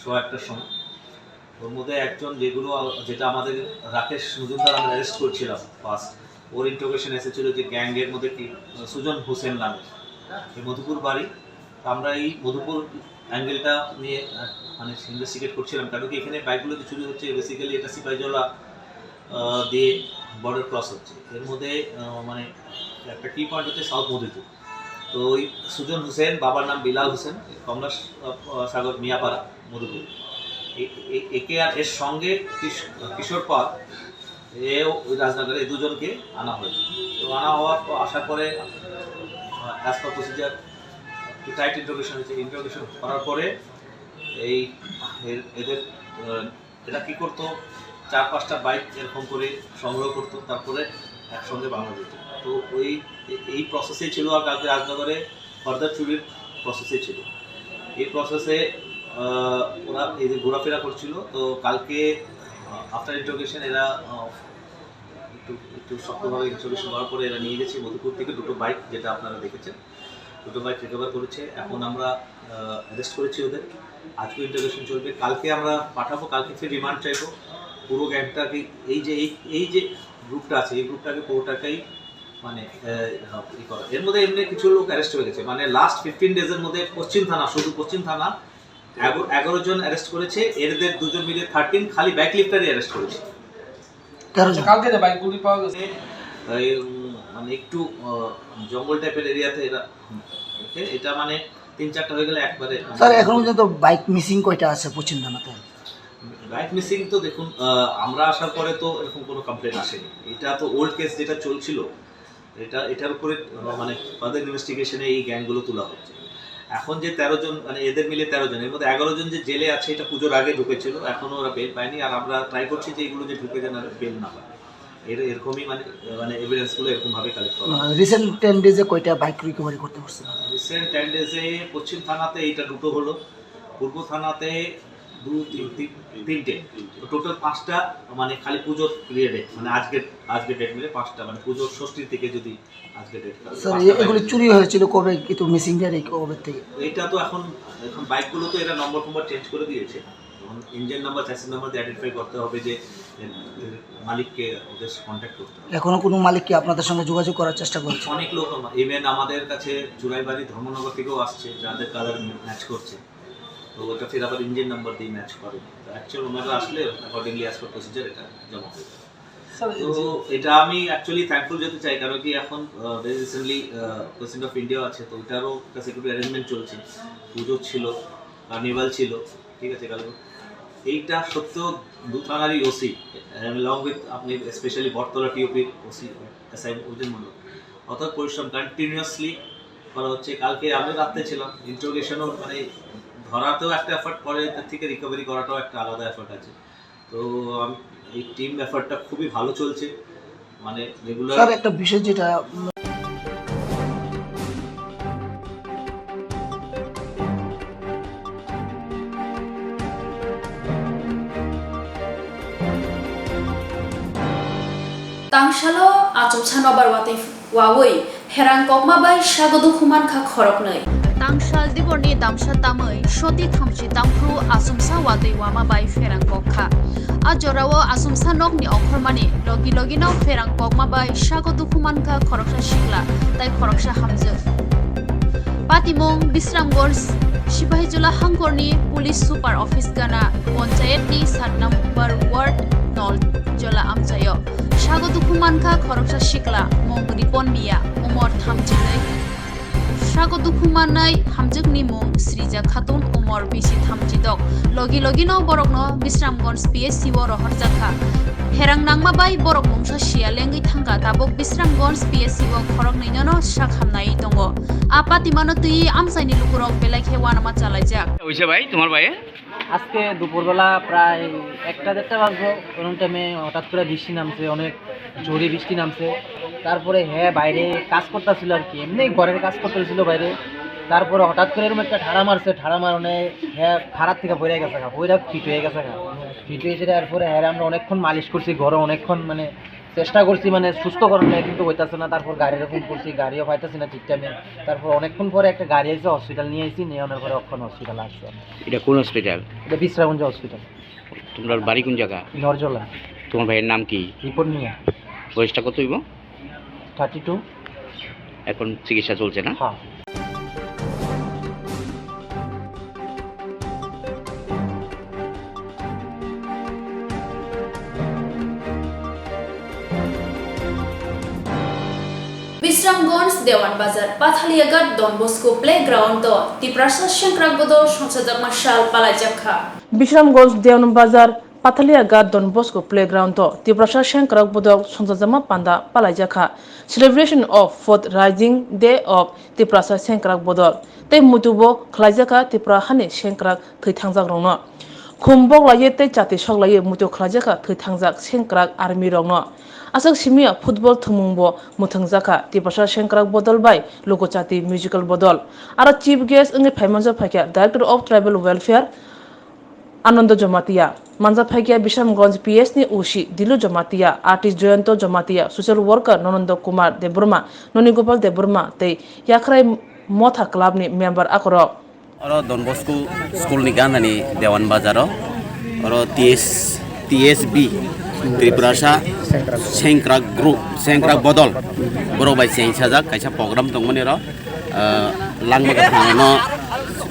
সোয়া একটার সময়। ওর মধ্যে একজন, যেগুলো, যেটা আমাদের রাকেশ মজুমদার আমরা অ্যারেস্ট করছিলাম ফার্স্ট, ওর ইন্ট্রোগেশন এসেছিল যে গ্যাংয়ের মধ্যে কি সুজন হোসেন নামে, এই মধুপুর বাড়ি। তো আমরা এই মধুপুর অ্যাঙ্গেলটা নিয়ে, আহ, মানে, ইনভেস্টিগেট করছিলাম, কারণ কি এখানে বাইকগুলো যে চুরি হচ্ছে, বেসিক্যালি এটা সিপাহীজলা, আহ, দিয়ে বর্ডার ক্রস হচ্ছে। এর মধ্যে, আহ, মানে, একটা কি পয়েন্ট হচ্ছে সাউথ মধুপুর। তো ওই সুজন হোসেন, বাবার নাম বিলাল হোসেন, কমলা স-, আহ, সাগর মিয়াপাড়া, মধুপুর। এ-, এ-, একে আর এর সঙ্গে কিশ-, কিশোর পাল, এও ওই রাজনগরে, এই দুজনকে আনা হয়েছে। তো আনা হওয়ার পর, আসার পরে, আহ, অ্যাজ পার প্রসিজার একটু টাইট ইন্ট্রোগেশন হয়েছে। ইন্ট্রোগেশন করার পরে এই এ-, এদের, আহ, এরা কী করতো, চার পাঁচটা বাইক এরকম করে সংগ্রহ করতো, তারপরে একসঙ্গে বাংলা যেত। তো ওই এ-, এই প্রসেসেই ছিল। আর কালকে রাজনগরে ফার্দার চুরির প্রসেসেই ছিল। এই প্রসেসে, আহ, ওরা এই যে ঘোরাফেরা করছিল। তো কালকে, আহ, আফটার ইন্ট্রোগেশন এরা, আহ, একটু, একটু শক্তভাবে ইন্ট্রোগেশন করার পরে এরা নিয়ে গেছে মধুপুর থেকে দুটো বাইক, যেটা আপনারা দেখেছেন, দুটো বাইক রিকভার করেছে। এখন আমরা, আহ, অ্যারেস্ট করেছি ওদের। আজকে ইন্ট্রোগেশন চলবে, কালকে আমরা পাঠাবো, কালকে ফির রিমান্ড চাইবো। পুরো গ্যাংটাকে, এই যে, এই, এই যে গ্রুপটা আছে, এই গ্রুপটাকে পুরোটাকেই মানে, আহ, ই করা। এর মধ্যে এমনি কিছু লোক অ্যারেস্ট হয়ে গেছে, মানে, লাস্ট ফিফটিন ডেজের মধ্যে পশ্চিম থানা, শুধু পশ্চিম থানা এগো-, এগারো জন অ্যারেস্ট করেছে, এদের দুজন মিলে থার্টিন, খালি বাইক লিফটারই অ্যারেস্ট করেছে। তেরো জন। কালকে যে বাইকগুলি পাওয়া গেছে। এই, উম, মানে, একটু, আহ, জঙ্গল টাইপের এরিয়াতে এরা, হুম, ওকে, এটা, মানে, তিন চারটা হয়ে গেলে একবারে, স্যার, এখন পর্যন্ত বাইক মিসিং কয়টা আছে পশ্চিম থানাতে? বাইক মিসিং তো দেখুন, আহ, আমরা আসার পরে তো এরকম কোনো কমপ্লেন আসেনি। এটা তো ওল্ড কেস যেটা চলছিল, এটা, এটার উপরে, আহ, মানে, ফার্দার ইনভেস্টিগেশনে এই গ্যাংগুলো তোলা হচ্ছে। এখন যে তেরো জন, মানে, এদের মিলে তেরো জন, এর মধ্যে এগারো জন যে জেলে আছে, এটা পুজোর আগে ঢুকেছিল, এখনো ওরা বেল পায়নি। আর আমরা ট্রাই করছি যে এগুলো যে ঢুকে যেন বেল না পায়। এর-, এরকমই, মানে, মানে, এভিডেন্সগুলো এরকমভাবে কালেক্ট করা হয়। আহ, রিসেন্ট টেন ডেজে কয়টা বাইক রিকভারি করতে পারছেন? রিসেন্ট টেন ডেজে পশ্চিম থানাতে এইটা দুটো হলো, পূর্ব থানাতে দু, তিন, তিন, তিনটে। তো টোটাল পাঁচটা, মানে, খালি পুজোর পিরিয়ডে, মানে, আজকে, আজকে ডেট মিলে পাঁচটা, মানে, পুজোর ষষ্ঠীর থেকে যদি আজকে ডেট, স্যার, পাঁচটা এ-, এগুলো বাইক। চুরি হয়েছিল কবে? কিন্তু মিসিং ডেট এই কবে থেকে? এটা তো এখন, এখন বাইকগুলো তো এরা নম্বর ফম্বর চেঞ্জ করে দিয়েছে। এখন ইঞ্জিন নাম্বার, চেসিস নাম্বার দিয়ে আইডেন্টিফাই করতে হবে যে এর, এর মালিককে, ওদের কন্ট্যাক্ট করতে হবে। এখনো কোনো মালিক কি আপনাদের সঙ্গে যোগাযোগ করার চেষ্টা করছে? অনেক লোক আমা-, ইভেন আমাদের কাছে চুরাইবাড়ি, ধর্মনগর থেকেও আসছে, যাদের কালার ম্যাচ করছে, তো ওটা ফির আবার ইঞ্জিন নাম্বার দিয়ে ম্যাচ করে। তো অ্যাকচুয়াল ওনারা আসলে অ্যাকর্ডিংলি অ্যাজ পার প্রসিজার এটা জমা হয়ে যাবে। স্যার, এই তো যে এটা আমি অ্যাকচুয়ালি থ্যাঙ্কফুল যেতে চাই, কারণ কি এখন very recently president of India আছে, তো ওটারও একটা সিকিউরিটি অ্যারেঞ্জমেন্ট চলছে, পুজো ছিল, কার্নিভাল ছিল, ঠিক আছে, কালকে। এইটা সত্য দু থানারই ওসি, অ্যালং উইথ আপনি স্পেশালি বটতলা টিওপির ওসি অ্যাসাইন অর্জুন মণ্ডল, অর্থাৎ পরিশ্রম কন্টিনিউয়াসলি করা হচ্ছে। কালকে আমি রাত্রে ছিলাম, ইন্টারোগেশনও মানে ধরাতেও একটা এফর্ট, পরে এর থেকে রিকভারি করাটাও একটা আলাদা এফর্ট আছে। তো আম-, এই টিম এফর্টটা খুবই ভালো চলছে, মানে রেগুলার। স্যার, একটা বিষয় যেটা, উম, Tangsalo achomsa nobar watwi wawi pherang kokma bai sago dukhu mankha khoroknwi. Tangsal diborni damsa tamwi soti thamchi tangphru achomsa watwi wama bai pherang kokkha. A jorao achomsa nokni ongkhormani logi logino pherang kokma bai sago dukhu mankha khoroksa sikla tai khoroksa hamjwk. Patimung Bisramganj Sipahijola hangkorni police super office gana, ponchayatni sat number ward nol jola amchaio. Sago dukhu mankha khoroksa sikla, mung Ripon Miya, umor thamchinwi. Sago dukhu manai hamjwkni mung Srija Khatun, umor bisi thamchidok. Logi logino borokno Bisramganj P S C o rohorjakha. Pherang nangma bai borok mungsa siya lengwi thangkha, tabuk Bisramganj P S C o khoroknwinono sak hamnai tongo. A patimano twiwi amchaini lukurok belai khe uanama chalaijak. Oise bhai, tomar bhai? আজকে দুপুরবেলা প্রায় একটা দেড়টা বাজবো, ওরকম টাইমে হঠাৎ করে বৃষ্টি নামছে, অনেক জোরে বৃষ্টি নামছে। তারপরে হ্যাঁ বাইরে কাজ করতেছিল আর কি, এমনি ঘরের কাজ করতেছিল বাইরে। তারপরে হঠাৎ করে এরকম একটা ঠাড়া মারছে, ঠাড়া মারনে হ্যাঁ খারাপ থেকে পড়ে গেছে গা, পড়ে ফিট হয়ে গেছে গা। ফিট হয়েছে, তারপরে হ্যাঁ আমরা অনেকক্ষণ মালিশ করছি ঘরে, অনেকক্ষণ মানে চেষ্টা করছি মানে সুস্থ করার লাগে, কিন্তু হইতাছে না। তারপর গাড়িরে ফোন করছি, গাড়িও পাইতাছি না ঠিক টাইমে। তারপর অনেকক্ষণ পরে একটা গাড়ি আইছে, হসপিটাল নিয়ে আইছি, নিয়ে আনার পরে অখন হসপিটাল আসছে। এটা কোন হসপিটাল? এটা বিশ্রামগঞ্জ হসপিটাল। তোমার বাড়ি কোন জায়গা? নরজলা। তোমার ভাইয়ের নাম কি? রিপন মিয়া। বয়সটা কত হইব? Thirty two. এখন চিকিৎসা চলছে না? হ্যাঁ। Bisramganj, Dewan Bazar, Pathaliaghat, Don Bosco Playground o Tiprasa Sengkrak Bodol songchajakma sal palaijakha. Bisramganj, Dewan Bazar, Pathaliaghat, Don Bosco Playground o Tiprasa Sengkrak Bodol songchajakma panda palaijakha. Celebration of fourth Rising Day of Tiprasa Sengkrak Bodol tei muitu bo khlaijakha Tripura hani sengkrak thwi thangjak rokno. Khum bok laiwi tei chati sok laiwi muitu khlaijakha thwi thangjak sengkrak army rokno. Aswk simi ya football thwngmung bo mwthwngjakha Tiprasa Sengkrak Bodol bai Luku Chati Musical Bodol. Aro chief guest wngwi phaimanjak phaikha Director of Tribal Welfare Anando Jamatia, manjak phaikha Bisramganj P S ni O C Dilu Jamatia, artist Joyonto Jamatia, social worker Nanando Kumar Debbarma, Noni Gopal Debbarma tei Yakhrai Motha Club ni member akorok. Oro Don Bosco School ni ganani Dewan Bazar o, oro T S, T S B, Tiprasa Sengkrak Group, Sengkrak Bodol, borok bai cheng sajak kaisa program tongmani oro, ah, langma kwthangno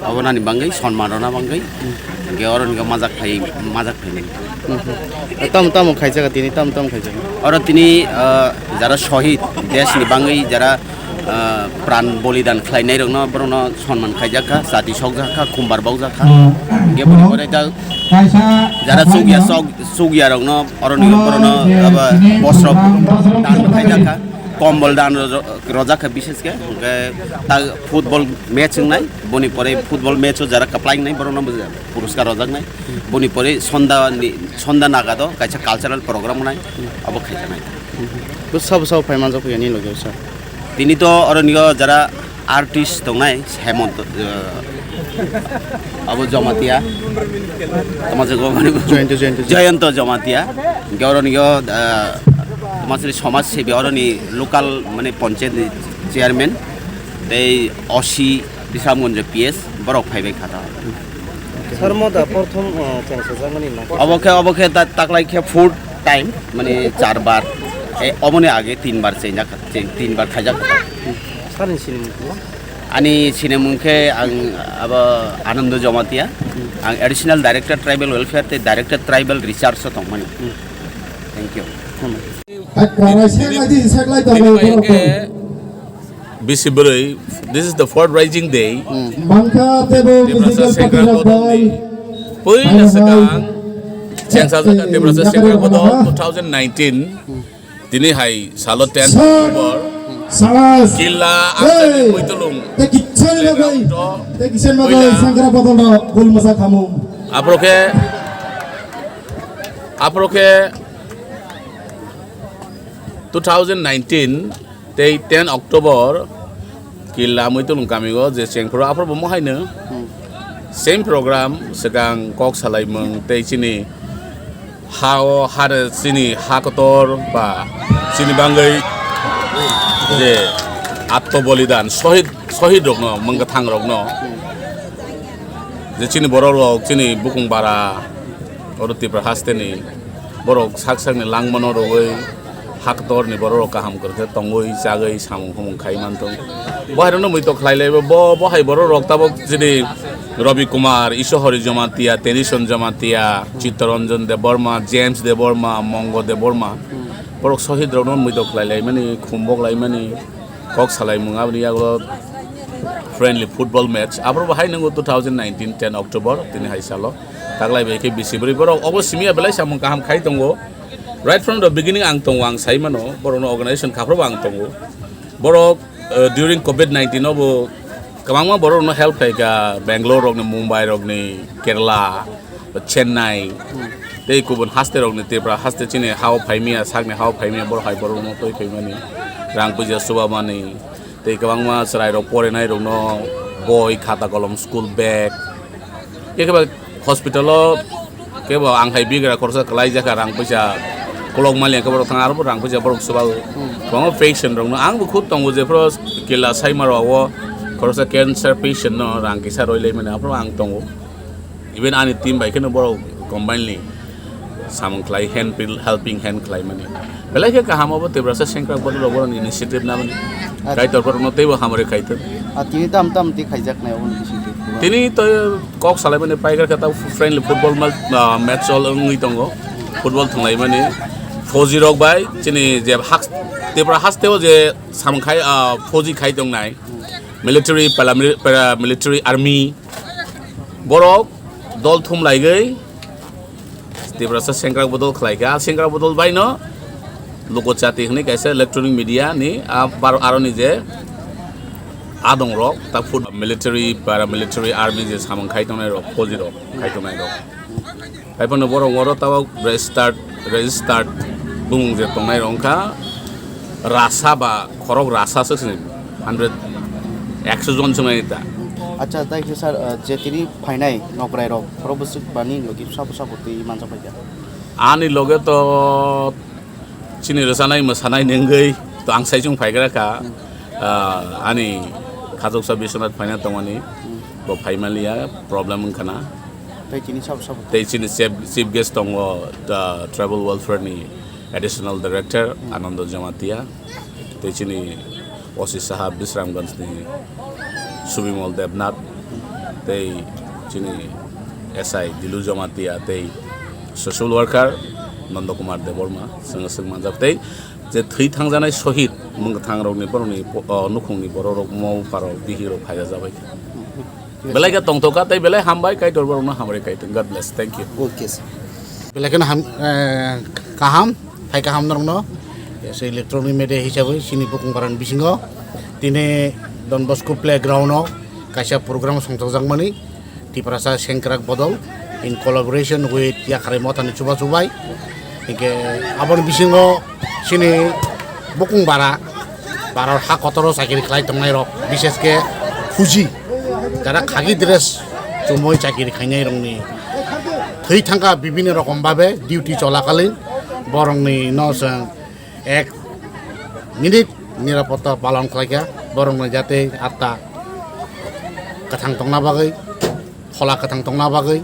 abonani bangwi, sonman rwna bangwi, hwnkhe oro hwnkhe majak phai, majak phainai. Tamo tamo khaijak tini, tamo tamo khaijak. Oro tini, ah, jara shohid, desh ni bangwi jara ah, pran bolidan khlainairokno, borokno sonman khaijakha, chati sokjakha, khumbar bokjakha. Hwnkhe boni pore ta jara chukya sok, chukyarokno, oroni, borokno aba bosrok dan khaijakha, kombol dan ro-, rojakha bishesh khe. Hwnkhe ta football match wngnai, boni pore football match o jara kwplai wngnai, borokno bo puruskar rojaknai. Boni pore sonda ni, sonda nagado kaisa cultural program wngnai, abo khaijaknai. Bwsa bwsa phai manjak phai ani loge bwsa. Tini to oro nigo jara artist tongnai, Hemant, eh, abo Jamatia. Tama jago mani bo? Jayanta, Jayanta. Jayanta Jamatia. Hingke oro nigo, eh, tama sini somaj sebi oro ni local mane panchayat ni chairman. Tei O C Bisramganj P S borok phai bai kha ta. Sir, mo da prothom, uh, cheng sajak mani na? Obo khe, obo khe ta-, taklai khe fourth time, mani char bar, e, oboni age tin bar chengjak, cheng, tin bar khaijak. Sir ni sinimung khe? Ani sinimung khe ang abo Anando Jamatia, ang Additional Director Tribal Welfare tei Director Tribal Research o tongmani. Thank you. Bini, bini bai hwnkhe bisi bwrwi, this is the fourth rising day. Bangkha tebo Tiprasa physical Sengkrak Bodolni patirok puila bai swkang hai chengsa jaka Tiprasa Sengkrak Bodol two thousand nineteen. Tini hai salo tenth October. Salas. Killa Hey. Angsani Muitulung. Te kichani bagai. Te kichani bagai Sengkrak Bodol no gol masa khamu. Aphro khe, aphro khe two thousand nineteen tei ten October Killa Muitulung kamio je chengphuru aphuru bo mohaino same program swkang kok salaimung tei chini ha o hare chini ha kotor ba chini bangwi je atto bolidan sohid sohid rokno mwngkwthang rokno je chini borok rok chini bukung bara oro Tripura hasteni borok sak sakni langmano rwgwi haktorni borok rok kaham kwrwkhe tongwi chagwi samung humung khai manthung. Bo hairokno muitok khlai laibo bo bo hai borok rok tabok chini Rabi Kumar, Isohori Jamatia, Tenison Jamatia, Chittaranjan Debbarma, James Debbarma, Mongo Debbarma borok sohid rokno muitok khlai laimani, khumbok laimani, kok salaimung aboni yago friendly football match. Aboro bo hai nango two thousand nineteen ten October tini hai salo. Taklai bai khe bisi bwrwi borok obo simi ya belai samung kaham khai tongo. Right from the beginning ang tongo, ang sai mano borokno organization khaphuru bo ang tongo. Borok, uh, during covid nineteen obo kwbangma borokno help khai kha, Bangalore rokni, Mumbai rokni, Kerala, Chennai, tei kubun haste rokni Tripura haste chini hao phaimia, sakni hao phaimia borok hai borokno twi phaimani, rang puja subamani, tei kwbangma chwrai rok porinai rokno boi, khata, kolom, school bag, khe khe ba hospital o khe bo ang hai bigra khoroksa kwlai jakha rang puisa kolok mali khe borok thang aro bo rang puisa borok swbao. Kwbangma patient rokno ang bo khud tongo jephru kila saima rok o khoroksa cancer patient no rang kisa roi lai mani aphuru ang tongo. Even ani team bai kheno borok combinedly samung khlai hand pil-, helping hand khlai mani. Belai khe kaham obo Tiprasa Sengkrak Bodol rok borokni initiative namani. Acha. Kaitor borokno teibo hamari khaithok. A tini tam tam ti khaijak nai obo ni bising twi. Tini to kok salai mani paikar khe ta friendly football ma-, ah, match chol wngwi tongo. Football thwnglai mani. Fauji rok bai chini je hak-, Tripura haste o je samung khai, ah, fauji khai tongnai. Military, paramili-, paramilitary army. Borok dol thum laigwi Tiprasa Sengkrak Bodol khlai kha. A Sengkrak Bodol bai no Luko Chati hwnwi kaisa electronic media ni a bar-, aroni je adong rok ta food military, paramilitary, army je samung khai tongnai rok, fauji rok khai tongnai rok. Haiphano borok oro tabok registered, registered bumung je tongnai rok wngkha rasa ba khorok rasa se sini hundred, ekso jon se nai ta. Acha, tai khe sir, uh, je tini phainai nokrai rok, khorok bwswk bani logi sabo sabo twi manjak bai kha. Ani loge to chini rwchanai mwsanai nengwi to ang sai chwng phaigra kha. Ah, ani khachuksa Biswanath phaina tongmani, bo phaimaliya, problem wngkha na. Tei chini sabo sabo. Tei chini chief, chief guest tongo, ah, tribal welfare ni additional director Anando Jamatia. Tei chini O C sahab Bisramganj ni Subimol Debnath, tei chini S I Dilu Jamatia, tei social worker Nondo Kumar Debbarma, chwng swk manjak, tei je thwi thangjanai sohid mwngthang rokni borokni po-, o, nukhungni borok rok mo parok bihik rok phaijak jabai. Belai khe tongthok kha, tei belai hambai, Kaitor borokno hamari kaitung. God bless. Thank you. Okay, sir. Belai kheno ham, eh, kaham, hai kaham norokno. Yes, electronic media hisabai chini bukung barani bisingo tini Don Bosco Playground o kaisa program songchokjakmani, Tiprasa Sengkrak Bodol in collaboration with Yakhrai Mothani chubachu bai. Hinkhe aboni bisingo chini bukung bara, bara ha kotoro chakiri khlai tongnai rok, bishesh khe fuji, jara khagi dress chumui chakiri khainai rokni thwi thangkha bibini rokom babe duty cholakalin borokni no chwng ek minute nirapotta palon khlaikha, borokno jate atta kwthang tongna bagwi. Phola kwthang tongna bagwi,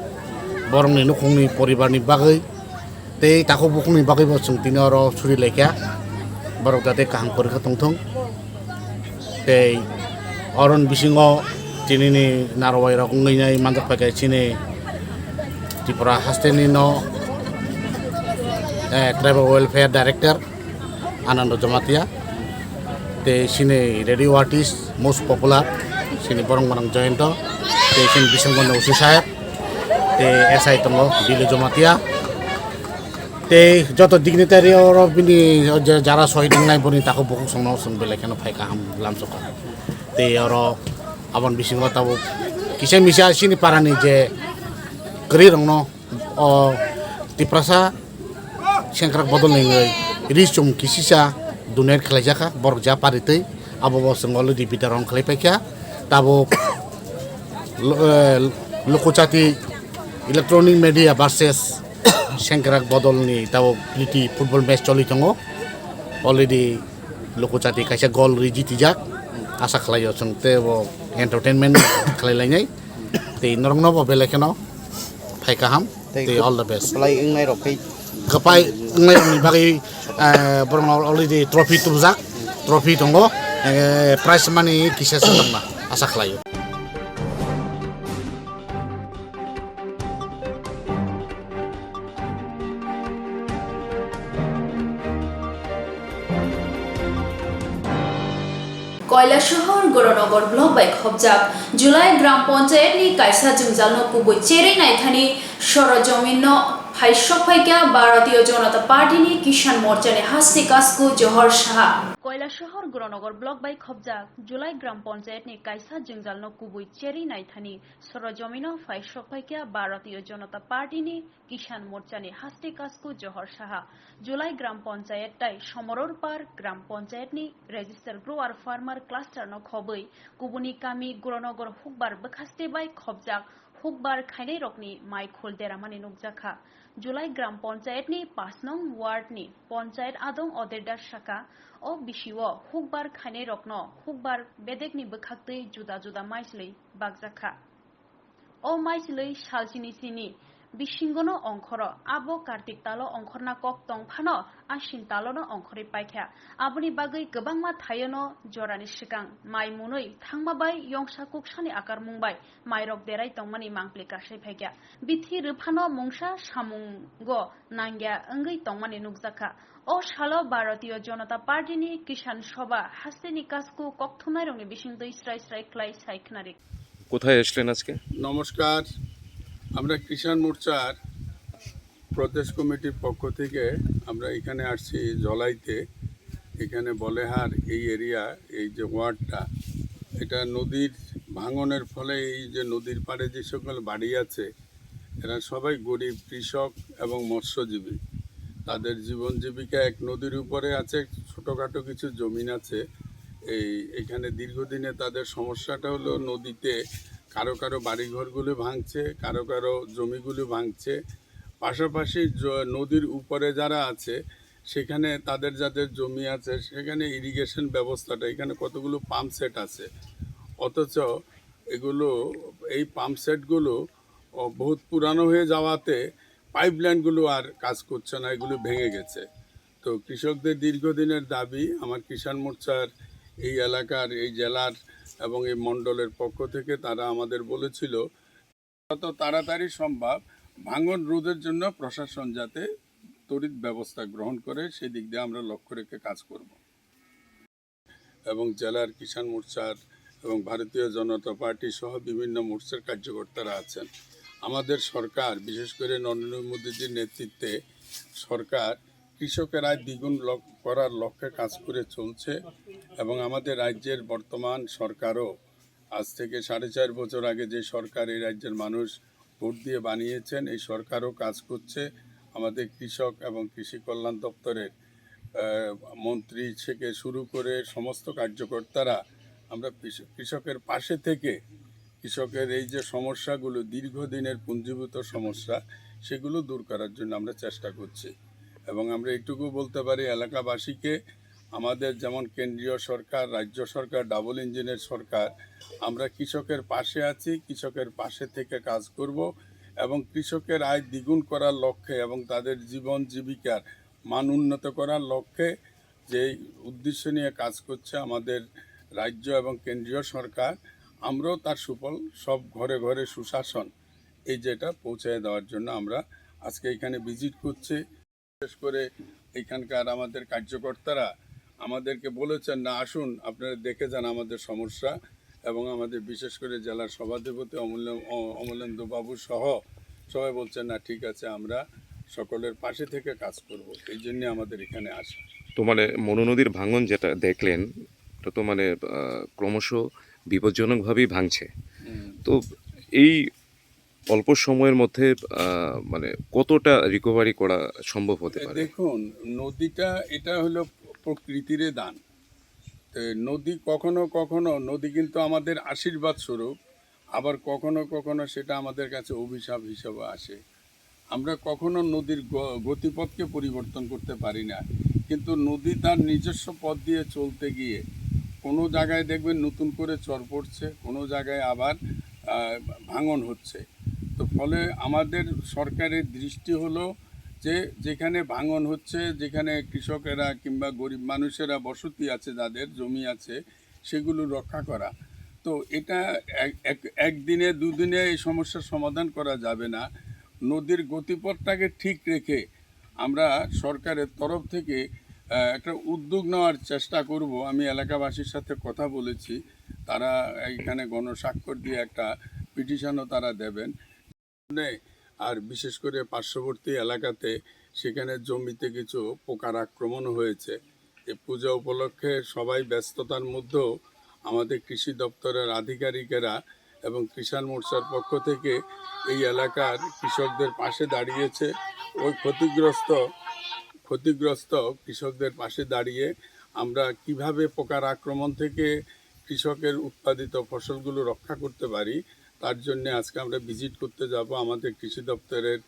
borokni nukhungni poribarni bagwi tei takhuk bukhukni bagwibo chwng tini oro suri laikha, borok jate kaham kwrwikhe tongthung. Tei oroni bisingo tinini narwai rok wngwi nai manjak paikha chini Tripura hasteni no, eh, Tribal Welfare Director Anando Jamatia, tei chini radio artist most popular chini borok manang Jayanta, tei chini bisingo no Usi Saheb, tei S I tongo Bilu Jamatia. Tei joto dignitary oro bini je jara sohid wngnai boni takhuk bukhuk songno chwng belai kheno phai kaham lamsokha. Tei oro aboni bisingo tabuk kisa misa chini parani je kwrwi rokno o Tiprasa sengkrak bodol ni wngwi ri chum kisisa donate khlaijakha borok ja paritwi abo bo chwng already bidaron khlai paikha. Tabuk lo-, eh, Lukuchati Electronic Media versus Sengkrak Bodol ni tabuk priti football match choli tongo. Already Lukuchati kaisa goal ri jitijak. Asa khlaio chwng tei bo entertainment khlai lainai. Tei norokno bo belai kheno phai kaham. Tei Tei good all the best. Play wngnai rok khe Kwpai wngnai rokni bagwi, eh, borokno already trophy tubujak, trophy tongo, eh, prize money kisa se tongna asa khlaio. Koilasahar Goronogor block bai khopjak Julai Gram Panchayat ni kaisa jwngjalno kubui cherwi naithani sorojominno phaisok phaikha Bharatiya Janata Party ni Kisan Morcha ni Hasti Kasku Johor Saha. Koilasahar Goronogor block bai khopjak Julai Gram Panchayat ni kaisa jwngjalno kubui cherwi naithani sorojominno phaisok phaikha Bharatiya Janata Party ni Kisan Morcha ni Hasti Kasku Johor Saha. Julai Gram Panchayat tai Somoror Par Gram Panchayat ni register grower farmer cluster no khobwi kubuni kami Goronogor hukbar bwkhaste bai khopjak hukbar khainai rokni mai khul deramani nukjakha. Julai Gram Panchayat ni pash nong ward ni Panchayat Adong Oderda saka o bisio hukbar khainai rokno hukbar bedekni bwkhaktwi juda juda maislwi bakjakha. O maislwi salchini sini bisingono ongkhoro, abo Kartik talo ongkhorna kok tong phano Ashin talono ongkhorwi paikha. Aboni bagwi kwbangma thaiono jorani swkang mai munwi thangma bai yongsa kuksani akarmung bai mairok derai tongmani mangpli kasai phaikha. Bithi rwphano mungsa samungo nangya wngwi tongmani nukjakha. O salo Bharatiya Janata Party ni Kisan Sabha hasteni kasku kokthumnairokni bisingtwi srai srai khlai sai khwnari. কোথায় এসলেন আজকে? নমস্কার, আমরা কিষাণ মোর্চার প্রদেশ কমিটির পক্ষ থেকে আমরা এখানে আসছি জলাইতে। এখানে বলেহার এই এরিয়া, এই যে ওয়ার্ডটা, এটা নদীর ভাঙনের ফলে এই যে নদীর পাড়ে যে সকল বাড়ি আছে, এরা সবাই গরিব কৃষক এবং মৎস্যজীবী। তাদের জীবন জীবিকা এক নদীর উপরে আছে, ছোটোখাটো কিছু জমিন আছে। এই এখানে দীর্ঘদিনে তাদের সমস্যাটা হলো নদীতে কারো কারো বাড়িঘরগুলো ভাঙছে, কারো কারো জমিগুলো ভাঙছে। পাশাপাশি জ-, নদীর উপরে যারা আছে সেখানে তাদের যাদের জমি আছে সেখানে ইরিগেশন ব্যবস্থাটা, এখানে কতগুলো পাম্প সেট আছে, অথচ এগুলো, এই পাম্প সেটগুলো, ও, বহুত পুরানো হয়ে যাওয়াতে পাইপলাইনগুলো আর কাজ করছে না, এগুলো ভেঙে গেছে। তো কৃষকদের দীর্ঘদিনের দাবি, আমার কিষাণ মোর্চার এই এলাকার, এই জেলার এবং এই মণ্ডলের পক্ষ থেকে তারা আমাদের বলেছিল, যত তাড়াতাড়ি সম্ভব ভাঙন রোধের জন্য প্রশাসন যাতে তড়িৎ ব্যবস্থা গ্রহণ করে, সেদিক দিয়ে আমরা লক্ষ্য রেখে কাজ করব। এবং জেলার কিষাণ মোর্চার এবং ভারতীয় জনতা পার্টি সহ বিভিন্ন মোর্চার কার্যকর্তারা আছেন। আমাদের সরকার, বিশেষ করে নরেন্দ্র মোদীজির নেতৃত্বে সরকার কৃষকের আয় দ্বিগুণ লক-, করার লক্ষ্যে কাজ করে চলছে এবং আমাদের রাজ্যের বর্তমান সরকারও আজ থেকে সাড়ে চার বছর আগে যে সরকার এই রাজ্যের মানুষ ভোট দিয়ে বানিয়েছেন, এই সরকারও কাজ করছে। আমাদের কৃষক এবং কৃষি কল্যাণ দপ্তরের, আহ, মন্ত্রী থেকে শুরু করে সমস্ত কার্যকর্তারা আমরা কৃষ-, কৃষকের পাশে থেকে কৃষকের এই যে সমস্যাগুলো, দীর্ঘদিনের পুঞ্জীভূত সমস্যা, সেগুলো দূর করার জন্য আমরা চেষ্টা করছি। এবং আমরা এইটুকু বলতে পারি এলাকাবাসীকে, আমাদের যেমন কেন্দ্রীয় সরকার, রাজ্য সরকার, ডাবল ইঞ্জিনের সরকার, আমরা কৃষকের পাশে আছি, কৃষকের পাশে থেকে কাজ করব এবং কৃষকের আয় দ্বিগুণ করার লক্ষ্যে এবং তাদের জীবন জীবিকার মান উন্নত করার লক্ষ্যে যে উদ্দেশ্য নিয়ে কাজ করছে আমাদের রাজ্য এবং কেন্দ্রীয় সরকার, আমরাও তার সুফল সব ঘরে ঘরে সুশাসন এই যেটা পৌঁছে দেওয়ার জন্য আমরা আজকে এখানে ভিজিট করছি। বিশেষ করে এখানকার আমাদের কার্যকর্তারা আমাদেরকে বলেছেন, "না, আসুন, আপনারা দেখে যান আমাদের সমস্যা।" এবং আমাদের বিশেষ করে জেলার সভাধিপতি অমূল্য-, অ-, অমলেন্দু বাবু সহ সবাই বলছেন, "না, ঠিক আছে, আমরা সকলের পাশে থেকে কাজ করব।" এই জন্য আমাদের এখানে আসা। তো মানে মনু নদীর ভাঙন যেটা দেখলেন, এটা তো মানে, আহ, ক্রমশ বিপজ্জনকভাবেই ভাঙছে। হুম। তো এই অল্প সময়ের মধ্যে, আহ, মানে কতটা রিকভারি করা সম্ভব হতে এ, পারে? দেখুন, নদীটা এটা হলো প্রকৃতির দান। তো নদী কখনো কখনো, নদী কিন্তু আমাদের আশীর্বাদ স্বরূপ, আবার কখনো কখনো সেটা আমাদের কাছে অভিশাপ হিসাবে আসে। আমরা কখনো নদীর গ-, গতিপথকে পরিবর্তন করতে পারি না, কিন্তু নদী তার নিজস্ব পথ দিয়ে চলতে গিয়ে কোনো জায়গায় দেখবেন নতুন করে চর পড়ছে, কোনো জায়গায় আবার, আহ, ভাঙন হচ্ছে। তো ফলে আমাদের সরকারের দৃষ্টি হলো যে যেখানে ভাঙন হচ্ছে, যেখানে কৃষকেরা কিংবা গরিব মানুষেরা বসতি আছে, যাদের জমি আছে, সেগুলো রক্ষা করা। তো এটা এক, এক, একদিনে দুদিনে এই সমস্যার সমাধান করা যাবে না। নদীর গতিপথটাকে ঠিক রেখে আমরা সরকারের তরফ থেকে, আহ, একটা উদ্যোগ নেওয়ার চেষ্টা করব। আমি এলাকাবাসীর সাথে কথা বলেছি, তারা এখানে গণস্বাক্ষর দিয়ে একটা পিটিশনও তারা দেবেন। নেই। আর বিশেষ করে পার্শ্ববর্তী এলাকাতে সেখানে জমিতে কিছু পোকার আক্রমণ হয়েছে। এই পূজা উপলক্ষে সবাই ব্যস্ততার মধ্যেও আমাদের কৃষি দপ্তরের আধিকারিকেরা এবং কিষাণ মোর্চার পক্ষ থেকে এই এলাকার কৃষকদের পাশে দাঁড়িয়েছে। ওই ক্ষতিগ্রস্ত, ক্ষতিগ্রস্ত কৃষকদের পাশে দাঁড়িয়ে আমরা কিভাবে পোকার আক্রমণ থেকে কৃষকের উৎপাদিত ফসলগুলো রক্ষা করতে পারি, তার জন্য আজকে আমরা ভিজিট করতে যাব। আমাদের কৃষি দপ্তরের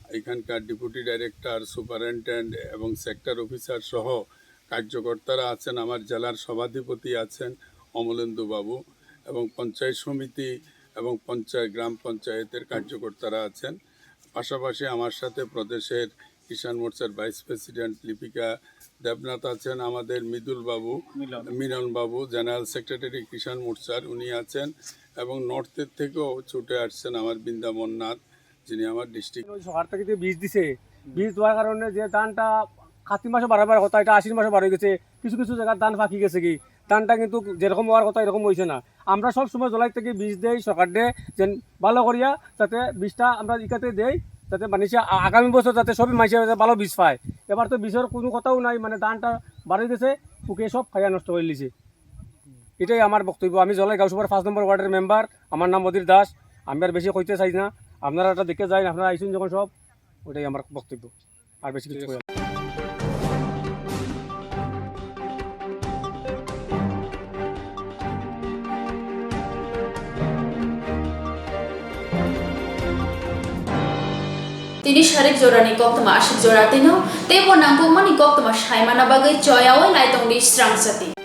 এখানকার ডেপুটি ডাইরেক্টর, সুপারিনটেন্ডেন্ট এবং সেক্টর অফিসার সহ কার্যকর্তারা আছেন, আমার জেলার সভাধিপতি আছেন অমলেন্দু বাবু, এবং পঞ্চায়েত সমিতি এবং পঞ্চায়েত, গ্রাম পঞ্চায়েতের কার্যকর্তারা আছেন। পাশাপাশি আমার সাথে প্রদেশের কিষাণ মোর্চার ভাইস প্রেসিডেন্ট লিপিকা দেবনাথ আছেন, আমাদের মৃদুল বাবু, মিলন। মিলন বাবু, জেনারেল সেক্রেটারি কিষাণ মোর্চার, উনি আছেন, এবং নর্থের থেকেও ছুটে আসছেন আমার বৃন্দাবন নাথ, যিনি আমার ডিস্ট্রিক্ট। ওই সরকার থেকে যে বীজ দিছে, বীজ দেওয়ার কারণে যে ধানটা কার্তিক মাসে বারোবার কথা, এটা আশ্বিন মাসে বার হয়ে গেছে। কিছু কিছু জায়গার ধান পাকি গেছে কি, ধানটা কিন্তু যেরকম হওয়ার কথা এরকম হয়েছে না। আমরা সব সময় জলাই থেকে বীজ দেই সরকাররে, যেন ভালো করিয়া যাতে বীজটা আমরা ইকাতে দেই, যাতে মানুষ আ-, আগামী বছর যাতে সবই মানুষে যাতে ভালো বীজ পায়। এবার তো বীজের কোনো কথাও নাই, মানে ধানটা বাড়ি গেছে, পোকে সব খাইয়া নষ্ট করে দিছে। এটাই আমার বক্তব্য। আমি জলাই গাঁও সভার পাঁচ নম্বর ওয়ার্ডের মেম্বার, আমার নাম অধীর দাস। আমি আর বেশি কইতে চাই না, আপনারা এটা দেখে যাইন, আপনারা আইসুন যখন সব, ওটাই আমার বক্তব্য। আর বেশি কিছু কইয়ার। Tini sarik jorani koktwma aswk jora twino, teibo nangkukmani koktwma saimana bagwi choyaui naitongdi srang sati.